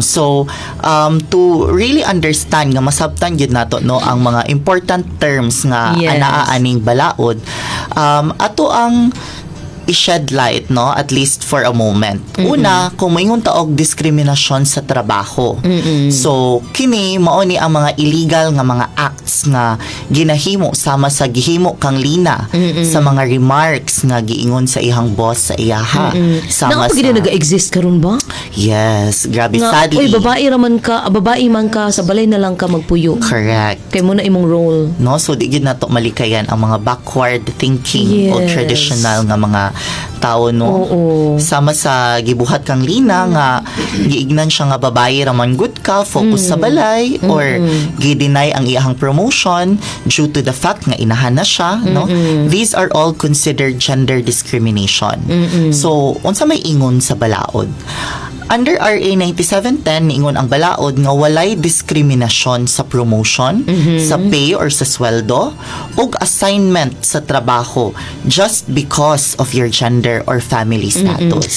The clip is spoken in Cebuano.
So, to really understand nga masabtan gyud nato, no, ang mga important terms nga anaa aning balaod, ato ang i-shed light, no, at least for a moment. Una, kung moingon ta og diskriminasyon sa trabaho. So, kini mao ni ang mga illegal nga mga acts nga ginahimo sama sa gihimo kang Lina, sa mga remarks nga giingon sa iyang boss sa iyaha. Sama Naa pa gyud nag-exist karon ba? Yes, grabe, Nga, sadly. uy, babae raman ka, ah, babae man ka, sa balay na lang ka magpuyo. Correct. Kay mao na imong role. No, so di gyud nato malikayan ang mga backward thinking o traditional nga mga tao, no? Sama sa gibuhat kang Lina nga giignan siya nga babae raman gud ka, focus sa balay, or gi-deny ang iyang promotion due to the fact nga inahan na siya, no? These are all considered gender discrimination. So unsa may ingon sa balaod? Under RA 9710, niingon ang balaod nga walay diskriminasyon sa promotion, sa pay or sa sweldo, ug assignment sa trabaho just because of your gender or family status.